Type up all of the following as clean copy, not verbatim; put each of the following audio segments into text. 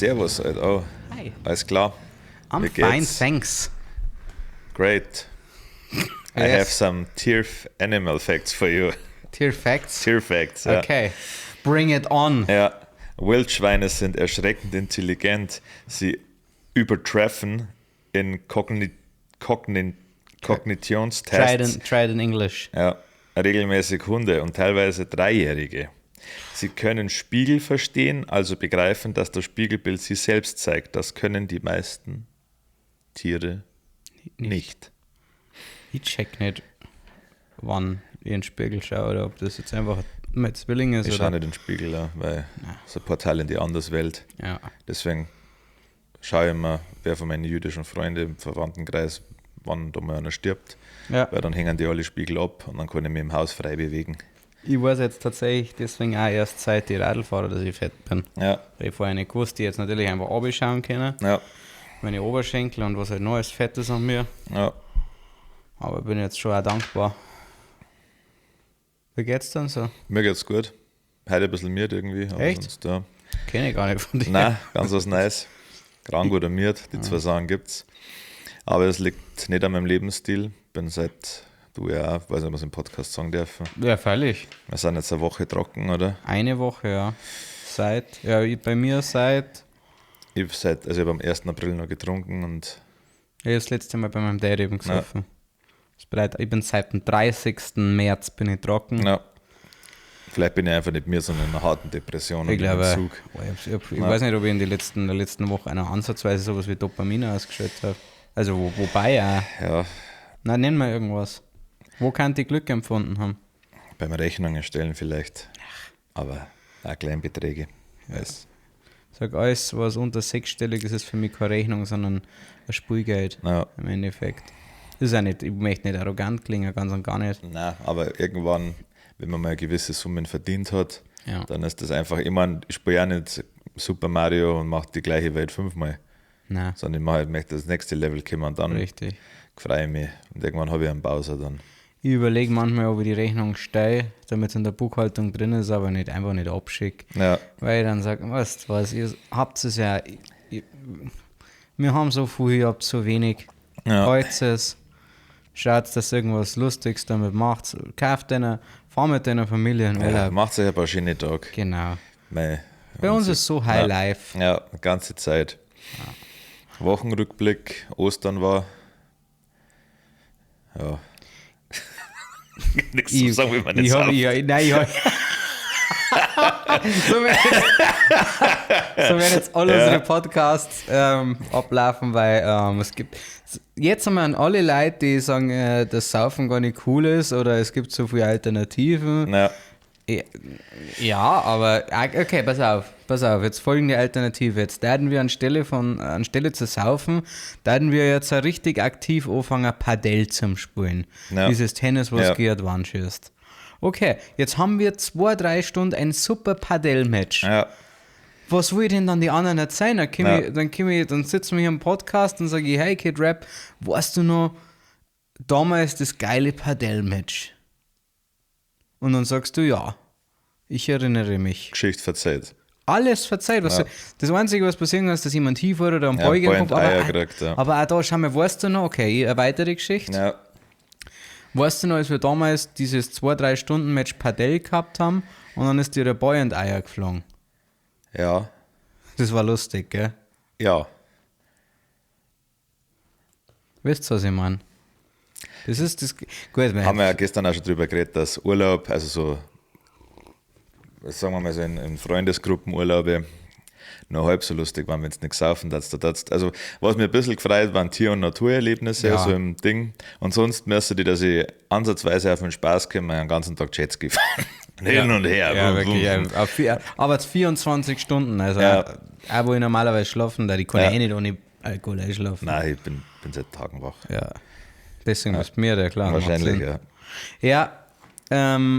Servus, Alter. Oh, Hi. alles klar. I'm Wie fine, geht's? thanks. Great. I Yes. have some Tier animal facts for you. Tier Facts. Tier facts, ja. Okay. Bring it on. Ja. Wildschweine sind erschreckend intelligent. Sie übertreffen in Kognitionstests Try it in English. ja, regelmäßig Hunde und teilweise Dreijährige. Sie können Spiegel verstehen, also begreifen, dass das Spiegelbild sie selbst zeigt. Das können die meisten Tiere nicht. Ich check nicht, wann ich in den Spiegel schaue oder ob das jetzt einfach mein Zwilling ist Ich oder. schaue nicht in den Spiegel, ja, weil es ein Portal in die Anderswelt. Ja. Deswegen schaue ich immer, wer von meinen jüdischen Freunden im Verwandtenkreis, wann da mal einer stirbt. Ja. Weil dann hängen die alle Spiegel ab und dann kann ich mich im Haus frei bewegen. Ich weiß jetzt tatsächlich deswegen auch erst seit ich Radl fahre, dass ich fett bin. Ja, Weil ich vorher nicht gewusst, die jetzt natürlich einfach abschauen können. ja, Meine Oberschenkel und was halt neues Fett ist an mir. ja. Aber ich bin jetzt schon auch dankbar. Wie geht's denn so? Mir geht's gut. Heute ein bisschen müde irgendwie. Aber Echt? Sonst, ja. Kenne ich gar nicht von dir. Nein, ganz was Neues. Krank oder miert, die zwei Sachen gibt's. Aber es liegt nicht an meinem Lebensstil. Bin seit, du ja, auch, weiß nicht, ob wir es im Podcast sagen dürfen. Ja, freilich. Wir sind jetzt eine Woche trocken, oder? Eine Woche, ja. Seit, ja, ich, bei mir seit, Ich hab seit, also ich habe am 1. April noch getrunken und ich hab das letzte Mal bei meinem Dad eben gesoffen. Das bedeutet, ich bin seit dem 30. März bin ich trocken. ja. Vielleicht bin ich einfach nicht mir, sondern in einer harten Depression Ich und glaube, im Zug. oh, ich weiß nicht, ob ich in der letzten Woche einer ansatzweise sowas wie Dopamin ausgeschüttet habe. Also, wobei auch. Ja, Nein, nenn mal irgendwas. Wo kann die Glück empfunden haben? beim Rechnungen stellen vielleicht. Aber auch Kleinbeträge. Weiß. Sag, alles, was unter sechsstellig ist, ist für mich keine Rechnung, sondern ein Spielgeld Ja. im Endeffekt. Das ist auch nicht, ich möchte nicht arrogant klingen, ganz und gar nicht. Nein, aber irgendwann, wenn man mal gewisse Summen verdient hat, Ja. dann ist das einfach, ich meine, ich spiele ja nicht Super Mario und mache die gleiche Welt fünfmal, Nein, sondern ich mache halt, möchte das nächste Level kommen und dann richtig. freue ich mich. Und irgendwann habe ich einen Bowser dann. Ich überlege manchmal, ob ich die Rechnung stelle, damit es in der Buchhaltung drin ist, aber nicht, einfach nicht abschicke. Ja, Weil ich dann sage, weißt du was, ihr habt es ja, wir haben so viel, ihr habt so wenig. Ja. Halt's es, schaut, dass ihr irgendwas Lustiges damit macht, kauft deiner, fahr mit deiner Familie in ja Urlaub. macht sich ein paar schöne Tage. Genau. Mei, Bei uns ist so High Life. Ja, die ganze Zeit. Wochenrückblick, Ostern war. Ja. Nichts zu sagen, wie man nicht ich hab, sauft. ich, nein, ich hab, so, werden jetzt, so werden jetzt alle unsere Podcasts ablaufen, weil es gibt jetzt einmal an alle Leute, die sagen, dass Saufen gar nicht cool ist oder es gibt so viele Alternativen. Ja, Ja, aber okay, pass auf, jetzt folgende Alternative. Jetzt werden wir anstelle zu saufen, werden wir jetzt richtig aktiv anfangen, Padel zum Spielen. Ja. Dieses Tennis, was Ja. Gerhard Wand schießt. Okay, jetzt haben wir 2, 3 Stunden ein super Padel-Match. ja, Was will denn dann die anderen erzählen? Dann, komm Ja. ich, dann, komm ich, dann sitzen wir hier im Podcast und sage ich, hey Kid Rap, weißt du noch, damals das geile Padel-Match? Und dann sagst du, ja, ich erinnere mich. Geschichte verzeiht. Alles verzeiht. Was Das Einzige, was passieren kann, ist, dass jemand hinfährt oder einen Ja, Ball Ball kommt. in die Aber, Eier kriegt, ja. aber auch da, schau mal, weißt du noch, okay, eine weitere Geschichte. Ja, Weißt du noch, als wir damals dieses 2, 3 Stunden Match Padel gehabt haben und dann ist dir der Ball in die Eier geflogen. ja, Das war lustig, gell? ja. Wisst ihr, was ich meine? Das ist das. Gut, Haben wir ja gestern auch schon drüber geredet, dass Urlaub, also so, sagen wir mal so in Freundesgruppenurlaube, noch halb so lustig waren, wenn es nicht saufen darfst, da darfst. Also, was mir ein bisschen gefreut, waren Tier- und Naturerlebnisse, Ja. so im Ding. Und sonst müsste die, dass ich ansatzweise auf den Spaß komme, den ganzen Tag Jetski fahren. Hin und her. Ja, Wum, wirklich. wum. Ja, auf aber 24 Stunden, also Ja. auch wo ich normalerweise schlafen, da ich kann ja. Ja. eh nicht ohne Alkohol einschlafen. Nein, ich bin seit Tagen wach. Ja. Deswegen ja. mir der klar. macht Wahrscheinlich, Sinn. ja. Ja,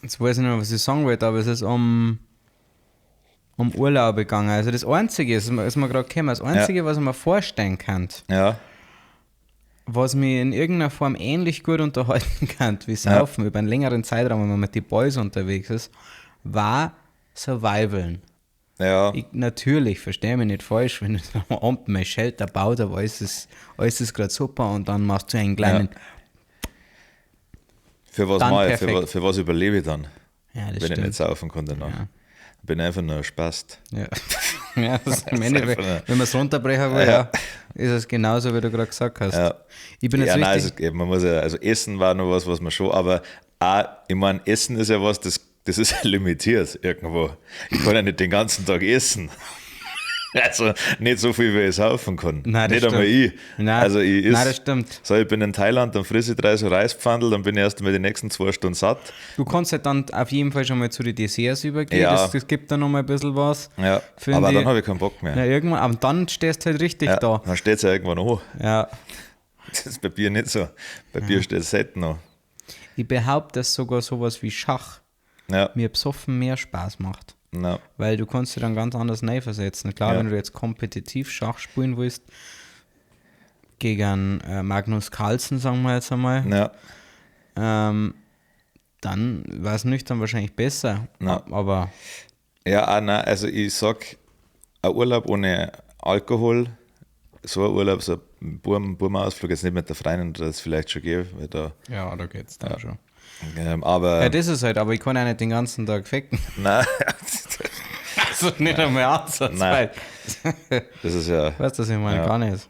jetzt weiß ich nicht mehr, was ich sagen wollte, aber es ist um Urlaub gegangen. Also das Einzige, ist mir gerade gekommen, das Einzige, was ich mir vorstellen kann, Ja, was mich in irgendeiner Form ähnlich gut unterhalten kann, wie Saufen über einen längeren Zeitraum, wenn man mit den Boys unterwegs ist, war Survivalen. Ja. Ich, natürlich, verstehe mich nicht falsch, wenn du am Abend mein Shelter baut, aber alles ist gerade super und dann machst du einen kleinen. Ja. Für was mache ich? Für was überlebe ich dann? Ja, das wenn stimmt. Ich nicht saufen kann danach. Ja. Bin einfach nur ein Spast. Ja, ja, das ist im Endeffekt, wenn man es runterbrechen will, ja, ist es genauso, wie du gerade gesagt hast. Ja. Ich bin jetzt ja, nein, richtig. Also, man muss ja, also Essen war noch was man schon, aber auch, ich meine, Essen ist ja was, das ist ja limitiert irgendwo. Ich kann ja nicht den ganzen Tag essen. Also nicht so viel, wie ich saufen kann. Nein, das nicht einmal ich. Nein, also ich iss, nein, das stimmt. So, ich bin in Thailand, dann frisse ich 3 so Reispfandel, dann bin ich erst einmal die nächsten 2 Stunden satt. Du kannst halt dann auf jeden Fall schon mal zu den Desserts übergehen. Ja. Das gibt dann nochmal ein bisschen was. Ja, aber ich. Dann habe ich keinen Bock mehr. Ja, irgendwann, aber dann stehst du halt richtig ja, da. Dann steht es ja irgendwann an. Ja. Das ist bei Bier nicht so. Bei Bier steht es selten noch. Ich behaupte, dass sogar sowas wie Schach mir besoffen mehr Spaß macht. No. Weil du kannst dich dann ganz anders reinversetzen. Klar, wenn du jetzt kompetitiv Schach spielen willst, gegen Magnus Carlsen, sagen wir jetzt einmal, dann war es nüchtern wahrscheinlich besser. No. Aber ja, nein, also ich sag, ein Urlaub ohne Alkohol, so ein Urlaub, so ein Burma-Ausflug, jetzt nicht mit der Freundin, das vielleicht schon geht, weil da. Ja, da geht's dann schon. Aber ja, das ist halt, aber ich kann ja nicht den ganzen Tag ficken. Nein. Also nicht einmal Ansatz. Nein. Das ist ja. Weißt du, was ich meine? Ja. Gar nicht.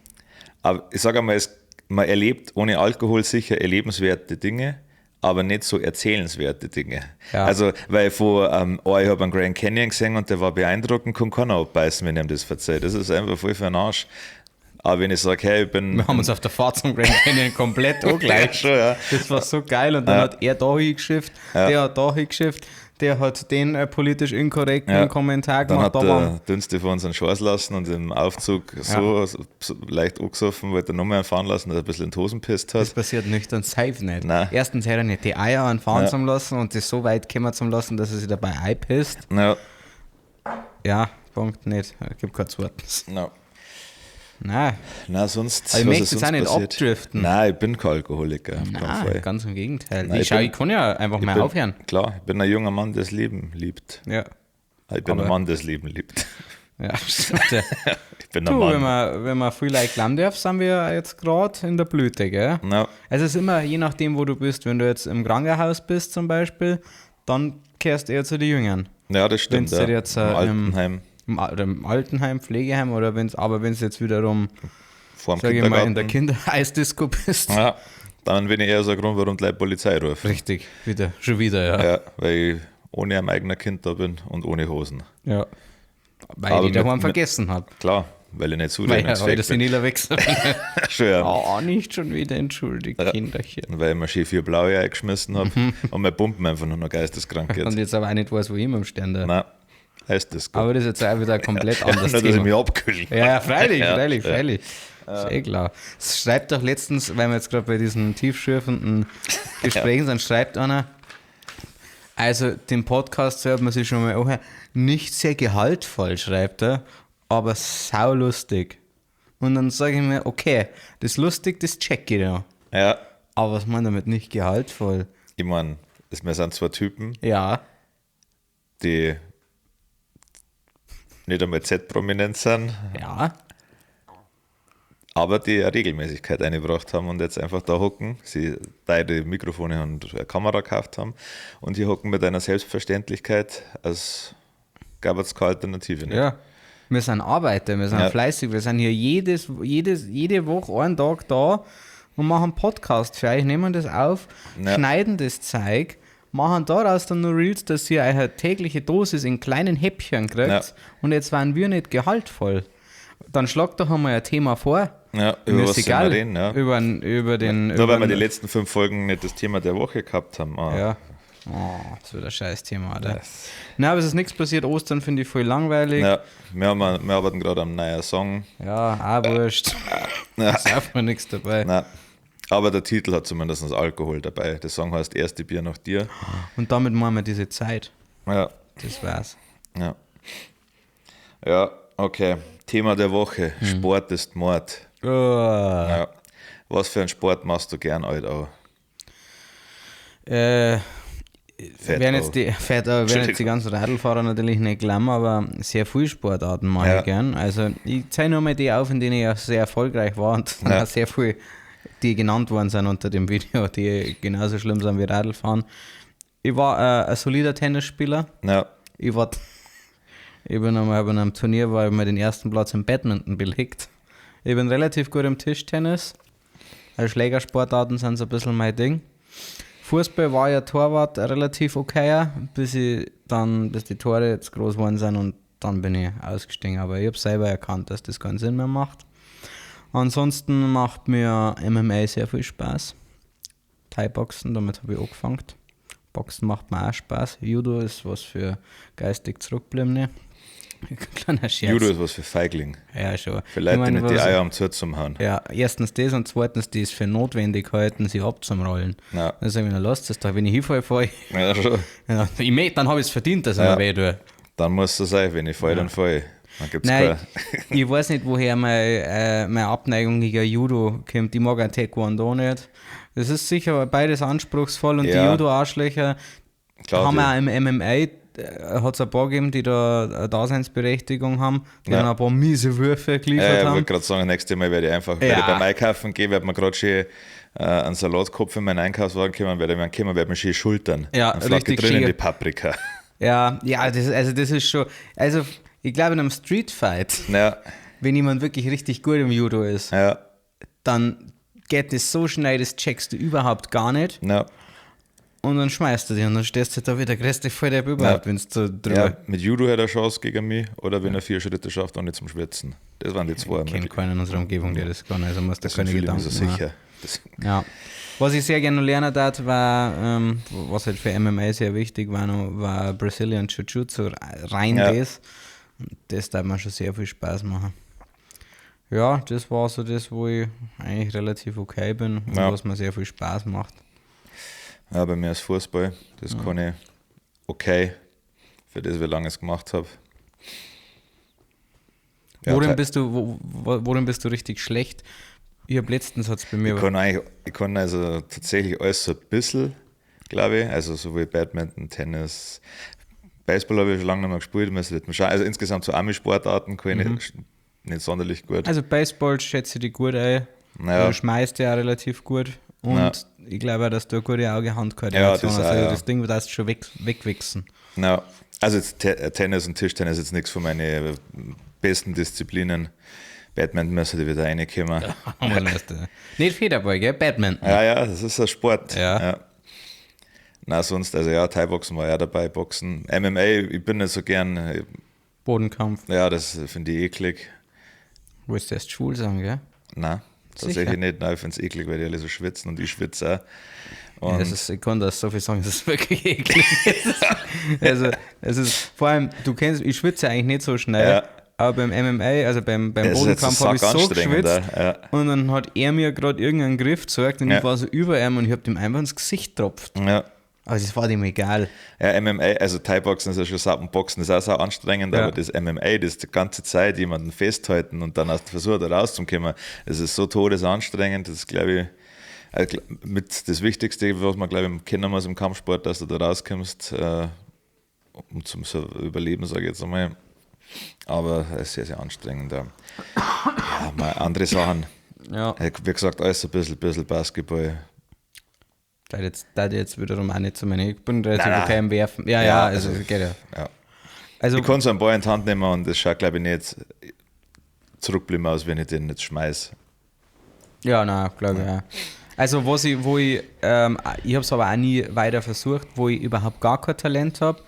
Aber ich sage einmal, man erlebt ohne Alkohol sicher erlebenswerte Dinge, aber nicht so erzählenswerte Dinge. Ja. Also, weil von, ich habe einen Grand Canyon gesehen und der war beeindruckend, kann keiner abbeißen, wenn ich ihm das verzeiht. Das ist einfach voll für den Arsch. Aber wenn ich sage, hey, ich bin. Wir haben uns auf der Fahrt zum Grand Canyon komplett angegleicht. Ja, schon, ja. Das war so geil. Und dann hat er da hingeschifft, der hat da hingeschifft, der hat den politisch inkorrekten Kommentar gemacht. Dann hat der Dünnste von uns einen Scheiß lassen und im Aufzug so leicht angesoffen, wollte er nochmal fahren lassen, dass er ein bisschen in die Hosen pisst hat. Das passiert nüchtern safe nicht. Nein. Erstens hat er nicht die Eier anfahren zum lassen und das so weit kommen zum lassen, dass er sich dabei einpisst. Ja. Ja, Punkt, nicht. Es gibt kein zweites. No. Nein. Nein, sonst. Aber ich möchte jetzt auch nicht abdriften. Nein, ich bin kein Alkoholiker. Nein, ganz im Gegenteil. Nein, ich kann ja einfach mal aufhören. Klar, ich bin ein junger Mann, der das Leben liebt. Ja. Ich bin ein Mann, der das Leben liebt. Ja, stimmt. Ja. Ich bin ein Mann. Wenn man viel Leute glauben darf, sind wir jetzt gerade in der Blüte, gell? No. Also es ist immer, je nachdem, wo du bist. Wenn du jetzt im Krankenhaus bist zum Beispiel, dann kehrst du eher zu den Jüngern. Ja, das stimmt. Wenn's ja. Jetzt, im Altenheim. Im Altenheim, Pflegeheim oder wenn's jetzt wiederum, sag ich mal, in der Kindereisdisco bist. Ja, dann bin ich eher so ein Grund, warum die Leute Polizei rufen. Richtig, wieder, schon wieder, ja. Ja, weil ich ohne ein eigener Kind da bin und ohne Hosen. Ja, weil ich daheim vergessen habe. Klar, weil ich nicht zurecht weil ich seniler Wechsel. Schon, ja. Oh, nicht schon wieder, entschuldigt, Kinderchen. Weil ich mir schön 4 blaue eingeschmissen habe und mein Pumpen einfach nur noch geisteskrank geht. Und jetzt aber auch nicht weiß, wo ich immer im Stern da. Nein. Heißt das gut. Aber das ist jetzt auch wieder ein komplett anderes nur, Thema. Dass ich mich abkühle. Ja, freilich, freilich. Ist eh klar. Es schreibt doch letztens, weil wir jetzt gerade bei diesen tiefschürfenden Gesprächen sind, schreibt einer, also den Podcast hört man sich schon mal anhören, nicht sehr gehaltvoll, schreibt er, aber saulustig. Und dann sage ich mir, okay, das lustig, das check ich ja. Ja. Aber was meint damit nicht gehaltvoll? Ich meine, wir sind zwei Typen, ja, die nicht einmal Z-prominent sind. Ja. Aber die eine Regelmäßigkeit eingebracht haben und jetzt einfach da hocken. Sie beide Mikrofone und eine Kamera gekauft haben und hier hocken mit einer Selbstverständlichkeit, als gäbe es keine Alternative. Nicht. Ja. Wir sind Arbeiter, wir sind fleißig, wir sind hier jede Woche einen Tag da und machen Podcast für euch, nehmen das auf, schneiden das Zeug, machen daraus dann nur Reels, dass ihr eure tägliche Dosis in kleinen Häppchen kriegt. Ja. Und jetzt waren wir nicht gehaltvoll. Dann schlag doch einmal ein Thema vor. Ja, Mir über ist was egal. sollen wir reden, ja. Über den. Nur weil wir die letzten 5 Folgen nicht das Thema der Woche gehabt haben. Ah. Ja. Oh, das wird ein scheiß Thema, oder? Yes. Nein, aber es ist nichts passiert. Ostern finde ich voll langweilig. Ja, wir arbeiten gerade am neuen Song. Ja, auch wurscht. Ja. Ist einfach nichts dabei. Nein. Aber der Titel hat zumindest Alkohol dabei. Der Song heißt Erste Bier nach dir. Und damit machen wir diese Zeit. Ja. Das war's. Ja. Ja, okay. Thema der Woche. Sport ist Mord. Oh. Ja. Was für einen Sport machst du gern, Alter? Werden jetzt die, fett, werden jetzt die ganzen Radlfahrer natürlich nicht glauben, aber sehr viele Sportarten mache ich gern. Also ich zeige nur mal die auf, in denen ich auch sehr erfolgreich war und auch sehr viel, die genannt worden sind unter dem Video, die genauso schlimm sind wie Radlfahren. Ich war ein solider Tennisspieler. Ja. Ich bin einmal bei einem Turnier, war ich mal den ersten Platz im Badminton belegt. Ich bin relativ gut im Tischtennis. Also Schlägersportarten sind so ein bisschen mein Ding. Fußball war ja Torwart relativ okay, bis die Tore jetzt groß geworden sind und dann bin ich ausgestiegen. Aber ich habe selber erkannt, dass das keinen Sinn mehr macht. Ansonsten macht mir MMA sehr viel Spaß. Thai-Boxen, damit habe ich angefangen. Boxen macht mir auch Spaß. Judo ist was für geistig Zurückgebliebene. Kleiner Scherz. Judo ist was für Feigling. Ja, schon. Für Leute, die nicht die Eier am Zurt zum Hauen. Ja, erstens das und zweitens, die es für notwendig halten, sie abzurollen. Ja. Dann sage ich mir, lass das doch, wenn ich hinfalle, falle ich. Ja, schon. Ja, dann habe ich es verdient, dass ich mir weh tue. Dann muss es sein, wenn ich falle, dann falle ich. Dann gibt's Nein, ich weiß nicht, woher meine Abneigung gegen Judo kommt. Ich mag auch Taekwondo nicht. Das ist sicher beides anspruchsvoll und die Judo-Arschlöcher haben auch im MMA, hat es ein paar gegeben, die da eine Daseinsberechtigung haben, die dann ein paar miese Würfe geliefert haben. Ich wollte gerade sagen, nächstes Mal werde ich einfach werde ich beim Einkaufen gehen, werde mir gerade schön einen Salatkopf in meinen Einkaufswagen kommen, werde ich mir werde mir schön schultern. Ja, dann richtig drin in die Paprika. Ja, ja, das ist schon, also ich glaube in einem Streetfight, wenn jemand wirklich richtig gut im Judo ist, dann geht das so schnell, das checkst du überhaupt gar nicht. Ja. Und dann schmeißt du dich und dann stehst du da wieder der größte Volldepp überhaupt, wenn es so drüber. Ja, mit Judo hat er Chance gegen mich oder wenn er 4 Schritte schafft, ohne zum Schwitzen. Das waren die zwei. Ich kenne keinen in unserer Umgebung, der das kann, also musst du keine Gedanken machen. Sicher. Ja. Was ich sehr gerne lernen darf, war, was halt für MMA sehr wichtig war, war Brazilian Jiu-Jitsu, rein das. Das darf mir schon sehr viel Spaß machen. Ja, das war so das, wo ich eigentlich relativ okay bin und was mir sehr viel Spaß macht. Ja, bei mir ist Fußball, das kann ich okay, für das, wie lange ich es gemacht habe. Ja, worin bist du, worin bist du richtig schlecht? Ich habe letztens hat's bei mir. Ich kann also tatsächlich alles so ein bisschen, glaube ich. Also sowohl Badminton, Tennis, Baseball habe ich schon lange nicht mehr gespielt. Also insgesamt so Ami-Sportarten kann ich nicht sonderlich gut. Also Baseball schätze ich dich gut ein. Ja. Du schmeißt ja relativ gut. Und ich glaube auch, dass du eine gute Auge-Hand-Koordination hast. Also das Ding, das schon wegwichsen. Ja, also jetzt Tennis und Tischtennis ist jetzt nichts von meinen besten Disziplinen. Badminton müsste wieder reinkommen. Ja, nicht Federball, gell? Badminton. Ja, ja, das ist ein Sport. Ja. Ja. Na, sonst, also ja, Thai-Boxen war ja dabei, Boxen. MMA, ich bin nicht so gern. Bodenkampf. Ja, das finde ich eklig. Wolltest du erst schwul sagen, gell? Nein. Tatsächlich nicht, nein, ich finde es eklig, weil die alle so schwitzen und ich schwitze auch. Und ja, es ist, ich kann das so viel sagen, es ist wirklich eklig. Also, es ist, vor allem, du kennst, ich schwitze eigentlich nicht so schnell, aber beim MMA, also beim Bodenkampf habe ich so geschwitzt und dann hat er mir gerade irgendeinen Griff gezeigt und ich war so über ihm und ich habe dem einfach ins Gesicht getropft. Ja. Aber das war dem egal. Ja, MMA, also Thai-Boxen ist ja schon sau, und Boxen ist auch sau anstrengend, aber das MMA, das die ganze Zeit jemanden festhalten und dann hast du versucht, da rauszukommen, das ist so todesanstrengend, das ist, glaube ich, mit das Wichtigste, was man, glaube ich, kennen muss im Kampfsport, dass du da rauskommst, um zum Überleben, sage ich jetzt einmal. Aber es ist sehr, sehr anstrengend. Ja, ja, mal andere Sachen. Ja. Wie gesagt, alles ein bisschen Basketball. Da jetzt wiederum auch nicht zu meinen. Ich bin relativ okay im Werfen. Ja, ja, also geht ja. Ja. Also, ich kann so einen Ball in die Hand nehmen und das schaut, glaube ich, nicht zurückbleiben aus, wenn ich den jetzt schmeiße. Ja, nein, glaube ich ja. Also, ich habe es aber auch nie weiter versucht, wo ich überhaupt gar kein Talent habe,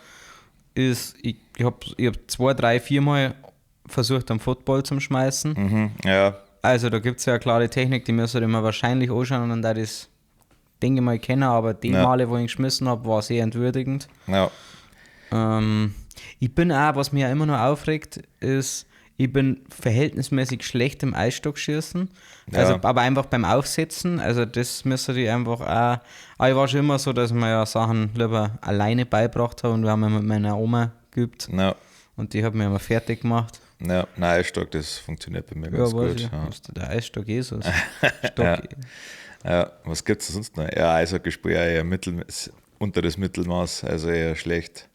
ist, ich habe 2, 3, 4 Mal versucht, am Football zu schmeißen. Mhm, ja. Also, da gibt es ja eine klare Technik, die müsste ich mir wahrscheinlich anschauen und dann da das, denke ich mal, kennen, aber die Male, wo ich geschmissen habe, war sehr entwürdigend. Ja. Ich bin auch, was mich ja immer noch aufregt, ist, ich bin verhältnismäßig schlecht im Eisstockschießen. Ja. Also, aber einfach beim Aufsetzen, also das müsste ich einfach auch. Aber ich war schon immer so, dass ich mir ja Sachen lieber alleine beigebracht habe und wir haben ja mit meiner Oma geübt. Ja. Und die hat mir immer fertig gemacht. Ja, nein, Eisstock, das funktioniert bei mir ganz gut. Ich, ja. Der Eisstock Jesus. Stock. Ja. Ja, was gibt es sonst noch? Ja, Eishockey spiele ich ja unteres Mittelmaß, also eher schlecht.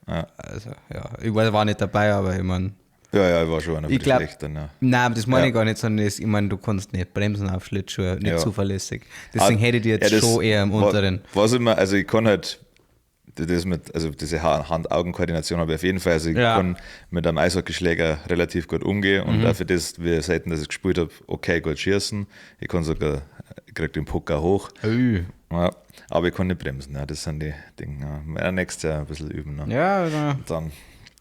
Ja. Also, ja, ich war nicht dabei, aber ich meine. Ja, ja, ich war schon einer von den schlechten. Ja. Nein, aber das meine ich gar nicht, sondern ich meine, du kannst nicht bremsen auf Schlittschuhe, nicht zuverlässig. Deswegen hätte ich die jetzt schon eher im unteren. Was immer, also ich kann halt, das mit, also diese Hand-Augen-Koordination habe ich auf jeden Fall. Also ich kann mit einem Eishockeyschläger relativ gut umgehen und dafür das, wie selten, dass ich gespielt habe, okay, gut schießen. Ich kann sogar, ich kriege den Puck auch hoch. Ja, aber ich kann nicht bremsen, ja, das sind die Dinge. Ja, nächstes Jahr ein bisschen üben. Ne? Ja, ja. Dann.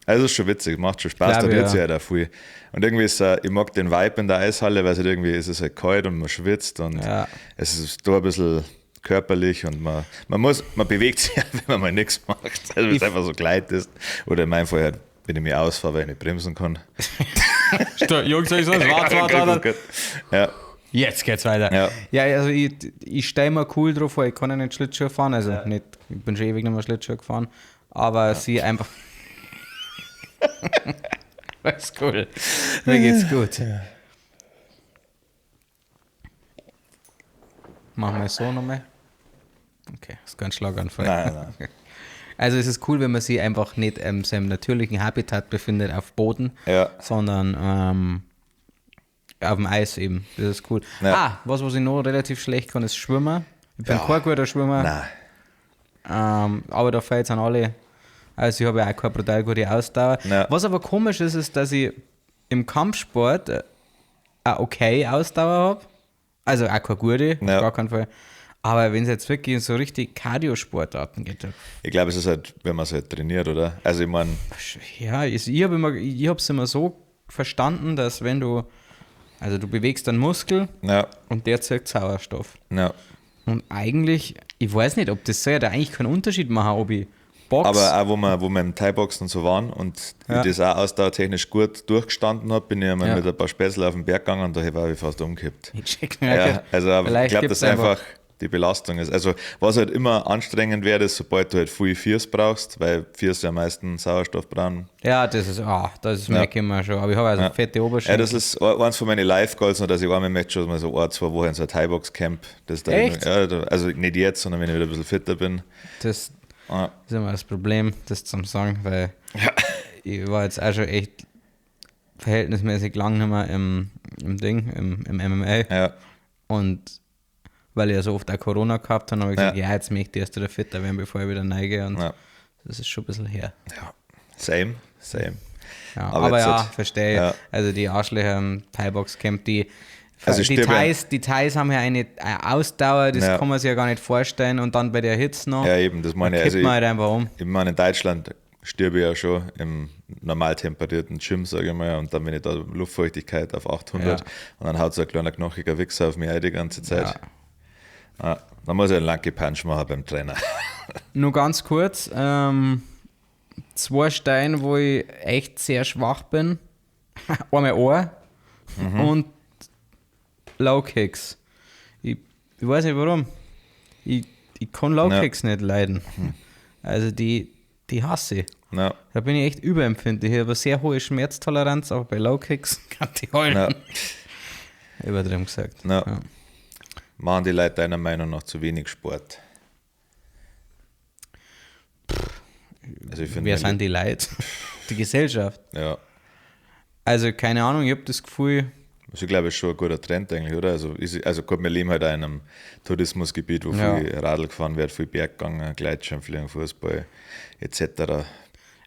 Also es ist schon witzig, macht schon Spaß, da wird sich halt auch viel. Und irgendwie ist ich mag den Vibe in der Eishalle, weil es halt irgendwie ist es halt kalt und man schwitzt und es ist da ein bisschen körperlich und man bewegt sich ja, wenn man mal nichts macht. Also wenn es einfach so gleitest. Oder in meinem Fall halt, wenn ich mich ausfahre, weil ich nicht bremsen kann. Jungs, soll ich so? Warte, warte. Ja. Jetzt geht's weiter. Ja, ja, also ich stelle mir cool drauf vor, ich kann ja nicht Schlittschuh fahren, also nicht, ich bin schon ewig nicht mehr Schlittschuh gefahren, aber sie einfach. Das ist cool. Mir geht's gut. Ja. Machen wir es so nochmal. Okay, ist kein Schlaganfall. Nein, nein. Also es ist cool, wenn man sich einfach nicht in seinem natürlichen Habitat befindet, auf Boden, sondern auf dem Eis eben. Das ist cool. Ja. Ah, was ich noch relativ schlecht kann, ist Schwimmen. Ich bin kein guter Schwimmer. Nein. Aber da fällt es an alle. Also ich habe ja auch keine brutal gute Ausdauer. Ja. Was aber komisch ist, ist, dass ich im Kampfsport eine okay Ausdauer habe. Also auch keine gute, auf gar keinen Fall. Aber wenn es jetzt wirklich so richtig Cardio-Sportarten geht. Ich glaube, es ist halt, wenn man es halt trainiert, oder? Also ich meine... Ja, ich habe es immer so verstanden, dass wenn du... Also du bewegst einen Muskel und der zeugt Sauerstoff. Ja. Und eigentlich, ich weiß nicht, ob das soll ja da eigentlich keinen Unterschied machen, ob ich box. Aber auch, wo wir im Thai-Boxen und so waren und ich das auch ausdauertechnisch gut durchgestanden habe, bin ich einmal mit ein paar Spätzle auf den Berg gegangen und da war ich fast umgekippt. Ich check, ja, also ich glaube, dass einfach die Belastung ist. Also was halt immer anstrengend wäre, ist, sobald du halt viel Fiers brauchst, weil Fiers ja am meisten Sauerstoff brauchen. Ja, das ist, das merke ich immer schon. Aber ich habe also fette Oberschenkel. Ja, das ist eins von meinen Life-Goals, noch, dass ich einmal möchte schon mal so 1-2 Wochen in so ein Thai-Box-Camp. Echt? Ja, also nicht jetzt, sondern wenn ich wieder ein bisschen fitter bin. Das ist immer das Problem, das zum sagen, weil ich war jetzt auch schon echt verhältnismäßig lang nicht mehr im Ding, im MMA. Ja. Und weil ich ja so oft auch Corona gehabt habe, habe ich gesagt, ja, jetzt möchte ich erst wieder fitter werden, bevor ich wieder neige. Und das ist schon ein bisschen her. Ja, same. Ja, aber ja, verstehe ich. Ja. Also die Arschlöcher im Thai-Box-Camp, die, also die Thais haben ja eine Ausdauer, das kann man sich ja gar nicht vorstellen. Und dann bei der Hitze noch. Ja, eben, das meine ich. Also man halt einfach um. Ich meine, in Deutschland stirbe ich ja schon im normal temperierten Gym, sage ich mal, und dann, wenn ich da Luftfeuchtigkeit auf 800 und dann haut so ein kleiner knochiger Wichser auf mich ein die ganze Zeit. Ja. Ah, dann muss ich einen Lucky Punch machen beim Trainer. Nur ganz kurz, 2 Steine, wo ich echt sehr schwach bin. Einmal Ohr und Low Kicks. Ich weiß nicht warum. Ich kann Low Kicks nicht leiden. Also die hasse ich. Ja. Da bin ich echt überempfindlich. Ich habe eine sehr hohe Schmerztoleranz, aber bei Low Kicks kann ich heulen. Ja. Übertrieben gesagt. Ja. Ja. Machen die Leute deiner Meinung nach zu wenig Sport? Also ich find, wer sind die Leute? Die Gesellschaft. Ja. Also keine Ahnung, ich habe das Gefühl... Also ich glaube, es ist schon ein guter Trend eigentlich, oder? Also gut, wir leben halt auch in einem Tourismusgebiet, wo viel Radl gefahren wird, viel Berg gegangen, Gleitschirmfliegen, Fußball etc.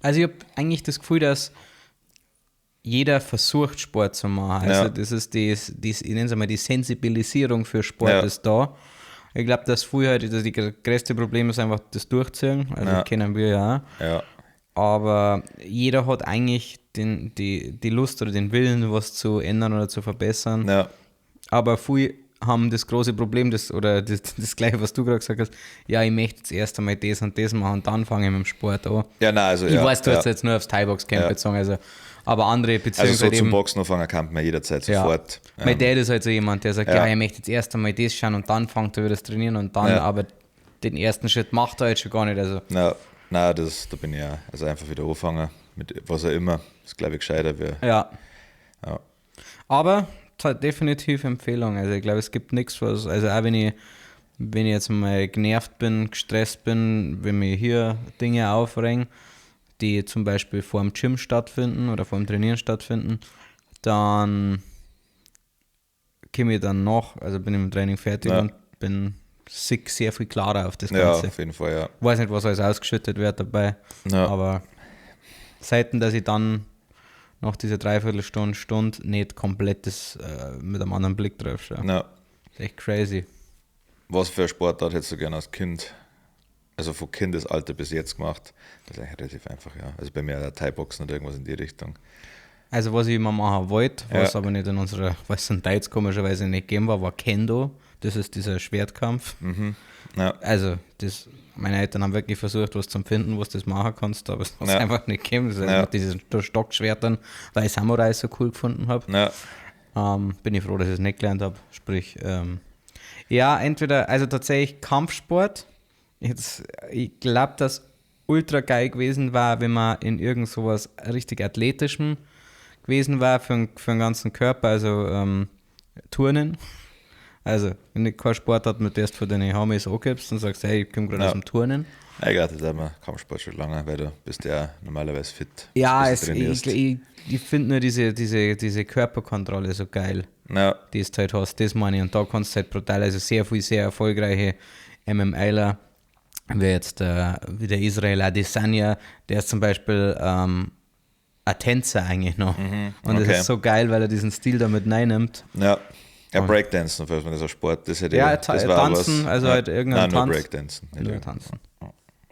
Also ich habe eigentlich das Gefühl, dass jeder versucht, Sport zu machen. Also das ist die, ich nenne es einmal, die Sensibilisierung für Sport ist da. Ich glaube, dass früher halt das größte Problem ist einfach das Durchziehen. Also kennen wir ja auch. Ja. Aber jeder hat eigentlich die Lust oder den Willen, was zu ändern oder zu verbessern. Ja. Aber viele haben das große Problem, das Gleiche, was du gerade gesagt hast, ja, ich möchte jetzt erst einmal das und das machen und dann fange ich mit dem Sport an. Ja, nein, also ich weiß, du hast jetzt nur aufs Thai-Box-Camp bezogen, also, aber andere Beziehungen. Also so zum Boxen anfangen kann man jederzeit sofort. Ja. Mein Dad ist halt so jemand, der sagt, ja, ich möchte jetzt erst einmal das schauen und dann fängt er wieder das Trainieren und dann, aber den ersten Schritt macht er jetzt schon gar nicht. Also. Ja, nein, da bin ich ja, also einfach wieder anfangen, mit was auch immer, ist glaube ich gescheiter. Ja. Ja. Aber definitiv Empfehlung. Also ich glaube, es gibt nichts, was, also auch wenn ich Wenn ich jetzt mal genervt bin, gestresst bin, wenn mir hier Dinge aufregen, die zum Beispiel vor dem Gym stattfinden oder vor dem Trainieren stattfinden, dann komme ich dann noch, also bin ich im Training fertig und bin sehr viel klarer auf das Ganze. Ja, auf jeden Fall, ja. Weiß nicht, was alles ausgeschüttet wird dabei, aber selten, dass ich dann nach dieser Dreiviertelstunde, Stunde nicht komplett das, mit einem anderen Blick drauf schaue. Ja. Das ist echt crazy. Was für eine Sportart hättest du gerne als Kind, also von Kindesalter bis jetzt gemacht? Das ist eigentlich relativ einfach, ja. Also bei mir der Thai-Boxen oder irgendwas in die Richtung. Also was ich immer machen wollte, was aber nicht in unserer, was in Deutsch komischerweise nicht gegeben war, war Kendo. Das ist dieser Schwertkampf. Mhm. Ja. Also das, meine Eltern haben wirklich versucht, was zu finden, was du das machen kannst, aber es hat einfach nicht gegeben. Das ist einfach diese Stockschwertern, weil ich Samurai so cool gefunden habe. Ja. Bin ich froh, dass ich es nicht gelernt habe. Sprich, ja, entweder, also tatsächlich Kampfsport. Jetzt, ich glaube, dass ultra geil gewesen war, wenn man in irgend sowas richtig Athletischem gewesen war für den ganzen Körper, also Turnen. Also, wenn du keinen Sport hat, mit der du von deinen Homies angibst und sagst, hey, ich komme gerade aus dem Turnen. Ich glaube, das ist immer Kampfsport schon lange, weil du bist ja normalerweise fit. Ja, ich finde nur diese Körperkontrolle so geil, die du halt hast, das meine ich. Und da kannst du halt brutal, also sehr viel, sehr erfolgreiche MMAler, wie jetzt wie der Israel Adesanya, der ist zum Beispiel ein Tänzer eigentlich noch. Mhm, und das ist so geil, weil er diesen Stil damit reinnimmt. Ja. Ja, Breakdancen, falls man das als Sport, das hätte ja, das war Tanzen, was. Also halt irgendein Nein, Tanz. Nur Breakdancen. Nur Tanzen.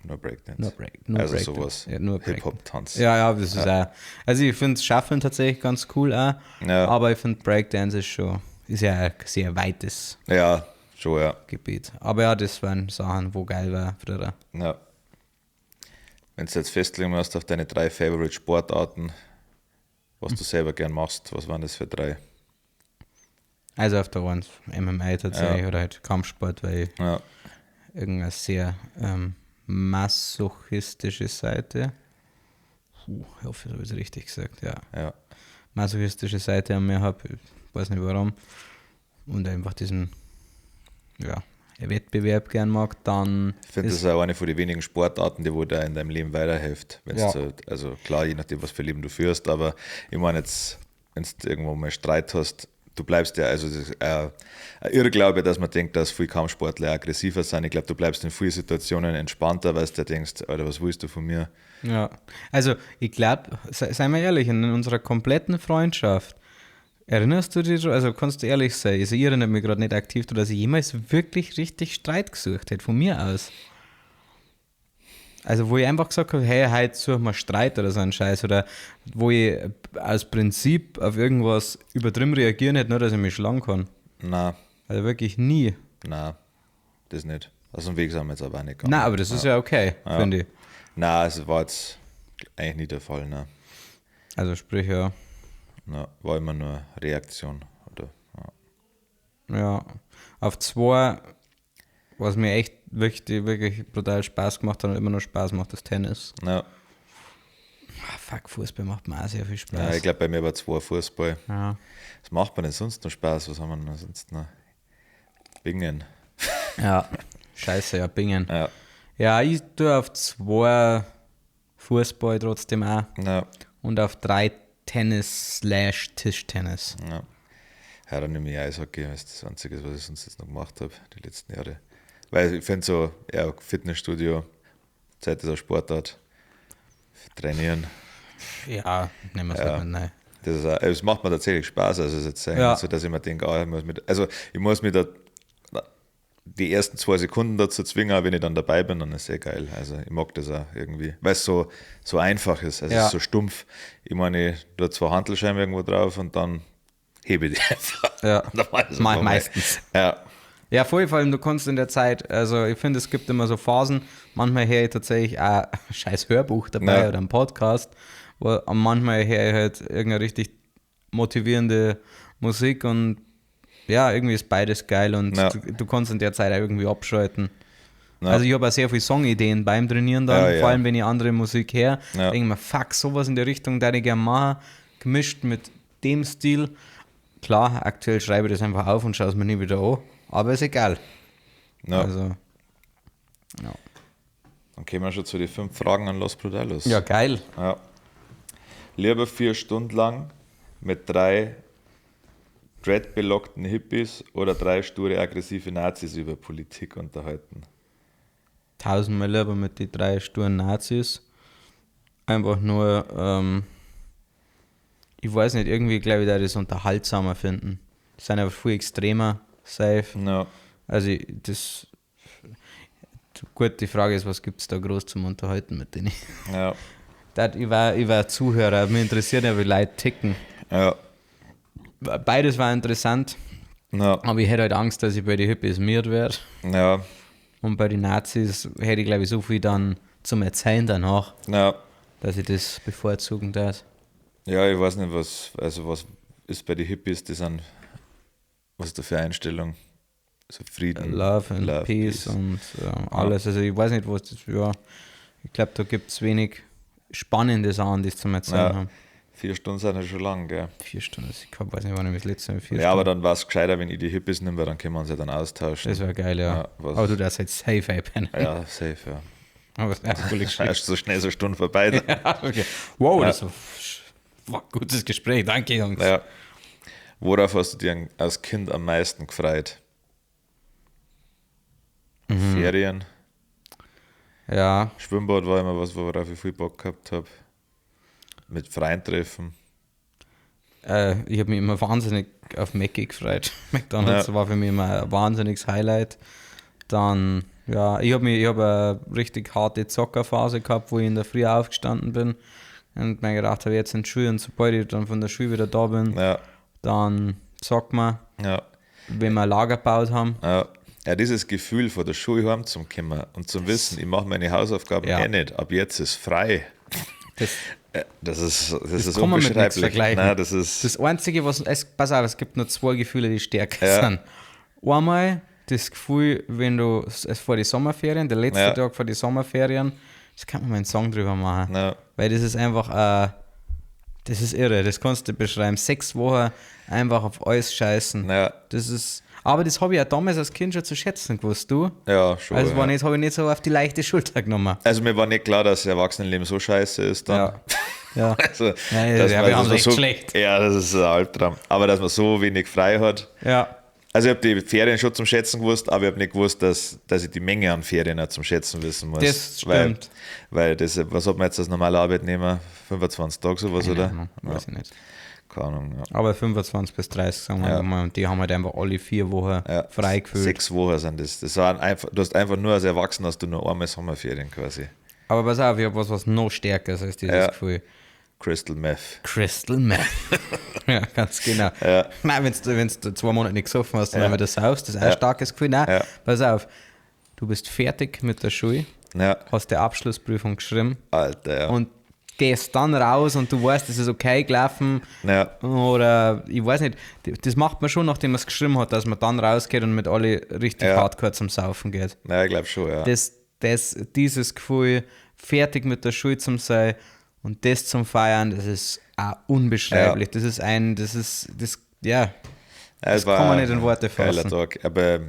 Nur Breakdance. Nur also Breakdance. Sowas. Ja, nur Hip-Hop-Tanz. Ja, das ist auch. Also ich finde Shuffeln tatsächlich ganz cool auch, ja. Aber ich finde Breakdance ist schon, ist ja ein sehr weites ja, schon, ja. Gebiet. Aber ja, das waren Sachen, wo geil war früher. Ja. Wenn du jetzt festlegen musst auf deine 3 Favorite Sportarten, was du selber gern machst, was waren das für 3? Also auf der 1 MMA tatsächlich oder halt Kampfsport, weil ich irgendeine sehr masochistische Seite. Ich hoffe, ich habe es richtig gesagt, ja. Ja. Masochistische Seite an mir habe, ich weiß nicht warum. Und einfach diesen Wettbewerb gern mag, dann. Ich finde, das ist auch eine von den wenigen Sportarten, die wo da in deinem Leben weiterhilft. Wenn's so, also klar, je nachdem, was für Leben du führst, aber ich meine jetzt, wenn du irgendwo mal Streit hast, du bleibst ja, also das ist ein Irrglaube, dass man denkt, dass viele Kampfsportler aggressiver sind. Ich glaube, du bleibst in vielen Situationen entspannter, weil du denkst, Alter, was willst du von mir? Ja, also ich glaube, seien wir ehrlich, in unserer kompletten Freundschaft, erinnerst du dich, also kannst du ehrlich sein, also ich erinnere mich gerade nicht aktiv, dass ich jemals wirklich richtig Streit gesucht hätte, von mir aus. Also wo ich einfach gesagt habe, hey, heute suchen wir Streit oder so einen Scheiß, oder wo ich aus Prinzip auf irgendwas übertrieben reagieren hätte, nur dass ich mich schlagen kann. Nein. Also wirklich nie. Nein, das nicht. Aus dem Weg sind wir jetzt aber auch nicht gegangen. Nein, aber das ist ja okay, finde ich. Nein, es war jetzt eigentlich nie der Fall, ne. Also sprich, ja. Na, war immer nur Reaktion, oder? Ja. Auf 2, was mir echt wirklich, wirklich brutal Spaß gemacht hat und immer noch Spaß macht, ist Tennis. Ja. Ah, fuck, Fußball macht mir auch sehr viel Spaß. Ja, ich glaube, bei mir war 2 Fußball. Ja. Was macht man denn sonst noch Spaß? Was haben wir denn sonst noch? Bingen. Ja, scheiße, ja, Bingen. Ja, ja, ich tue auf 2 Fußball trotzdem auch. Ja. Und auf 3 Tennis / Tischtennis. Ja. Ja, dann nehme ich Eishockey, weil es das Einzige ist, was ich sonst jetzt noch gemacht habe, die letzten Jahre. Weil ich finde so, ja, Fitnessstudio, Zeit ist auch Sportart, trainieren. Ja, nehmen wir es halt mit rein. Das ist auch, es macht mir tatsächlich Spaß, also es ist jetzt nicht so, dass ich mir denke, ich muss mit, also ich muss mich da die ersten 2 Sekunden dazu zwingen, wenn ich dann dabei bin, dann ist es sehr geil. Also ich mag das auch irgendwie, weil es so, so einfach ist, also es ist so stumpf. Ich meine, ich tue 2 Hantelscheiben irgendwo drauf und dann hebe ich die einfach. Ja, meistens. Ja. Ja, voll, vor allem du kannst in der Zeit, also ich finde, es gibt immer so Phasen, manchmal höre ich tatsächlich auch ein scheiß Hörbuch dabei oder einen Podcast, wo manchmal höre ich halt irgendeine richtig motivierende Musik und ja, irgendwie ist beides geil und du kannst in der Zeit auch irgendwie abschalten. Ja. Also ich habe auch sehr viele Songideen beim Trainieren dann, vor allem wenn ich andere Musik höre, denke ich mir, fuck, sowas in der Richtung, da ich gerne machen, gemischt mit dem Stil. Klar, aktuell schreibe ich das einfach auf und schaue es mir nie wieder an, aber ist egal. Ja. Also, ja. Dann kommen wir schon zu den 5 Fragen an Los Brutalos. Ja, geil. Ja. Lieber 4 Stunden lang mit 3 dreadbelockten Hippies oder 3 sture, aggressive Nazis über Politik unterhalten? 1000-mal lieber mit den 3 sturen Nazis. Einfach nur, ich weiß nicht, irgendwie glaube ich, da das unterhaltsamer finden. Die sind einfach viel extremer, safe. Ja. Also das... Gut, die Frage ist, was gibt's da groß zum Unterhalten mit denen? Ja. Das, ich war Zuhörer, mich interessiert ja, wie Leute ticken. Ja. Beides war interessant, ja. Aber ich hätte halt Angst, dass ich bei den Hippies miert werde. Ja. Und bei den Nazis hätte ich, glaube ich, so viel dann zum Erzählen danach, ja, dass ich das bevorzugen darf. Ja, ich weiß nicht, was ist bei den Hippies, die sind, was ist da für Einstellung? So Frieden, Love and Peace und alles. Also ich weiß nicht, was das, ja, ich glaube, da gibt es wenig spannende Sachen, die es zum Erzählen haben. 4 Stunden sind ja schon lang, gell? 4 Stunden, ich weiß nicht, wann ich das letzte Mal 4 Stunden. Ja, aber dann war es gescheiter, wenn ich die Hippies nehme, weil dann können wir uns ja dann austauschen. Das wäre geil, ja. Aber du darfst jetzt safe einpennen. Ja, safe, ja. Aber das wäre eine coole Geschichte. Erst so schnell so eine Stunde vorbei. Ja, okay. Wow, das war ein gutes Gespräch, danke, Jungs. Ja. Worauf hast du dich als Kind am meisten gefreut? Mhm. Ferien. Ja. Schwimmbad war immer was, worauf ich viel Bock gehabt habe. Mit Freunden treffen. Ich habe mich immer wahnsinnig auf Mackie gefreut. McDonald's war für mich immer ein wahnsinniges Highlight. Dann, ja, ich habe eine richtig harte Zockerphase gehabt, wo ich in der Früh aufgestanden bin und mir gedacht habe, jetzt in die Schule, und sobald ich dann von der Schule wieder da bin, dann zockt man, wenn wir ein Lager gebaut haben. Ja. Ja, dieses Gefühl, von der Schule heim zum kommen und zum Wissen, ich mache meine Hausaufgaben eh nicht, ab jetzt ist frei. Das ist kann man mit nichts vergleichen. Nein, das ist das Einzige, was... pass auf, es gibt nur 2 Gefühle, die stärker sind. Einmal das Gefühl, wenn du es vor die Sommerferien, der letzte Tag vor die Sommerferien, das kann man mal einen Song drüber machen. Ja. Weil das ist einfach... das ist irre, das kannst du beschreiben. 6 Wochen einfach auf alles scheißen. Ja. Das ist... Aber das habe ich ja damals als Kind schon zu schätzen gewusst, du. Ja, schon. Also war nicht, habe ich nicht so auf die leichte Schulter genommen. Also mir war nicht klar, dass Erwachsenenleben so scheiße ist dann. Ja. Ja. Also, nein, ja, wir haben es echt so schlecht. Ja, das ist ein Albtraum. Aber dass man so wenig frei hat. Ja. Also ich habe die Ferien schon zum Schätzen gewusst, aber ich habe nicht gewusst, dass ich die Menge an Ferien auch zum Schätzen wissen muss. Das stimmt. Weil das, was hat man jetzt als normaler Arbeitnehmer? 25 Tage sowas, Keine oder? Ahnung, weiß ich nicht. Keine Ahnung, ja. Aber 25 bis 30, sagen wir mal, und die haben halt einfach alle 4 Wochen frei gefühlt. 6 Wochen sind das. Das waren einfach, du hast einfach nur als Erwachsener hast du nur einmal Sommerferien quasi. Aber pass auf, ich habe was noch stärker ist als dieses Gefühl. Crystal Meth. Crystal Meth. Ja, ganz genau. Ja. Nein, wenn du 2 Monate nicht gesoffen hast und dann wieder saufst, das ist auch ein starkes Gefühl. Nein, pass auf, du bist fertig mit der Schule, hast die Abschlussprüfung geschrieben. Alter, ja. Und gehst dann raus und du weißt, es ist okay gelaufen. Ja. Oder ich weiß nicht, das macht man schon, nachdem man es geschrieben hat, dass man dann rausgeht und mit alle richtig hardcore zum Saufen geht. Ja, ich glaube schon, ja. Dieses Gefühl, fertig mit der Schule zum sein und das zum Feiern, das ist auch unbeschreiblich. Ja. Das kann man nicht in Worte fassen. Geiler Tag. Aber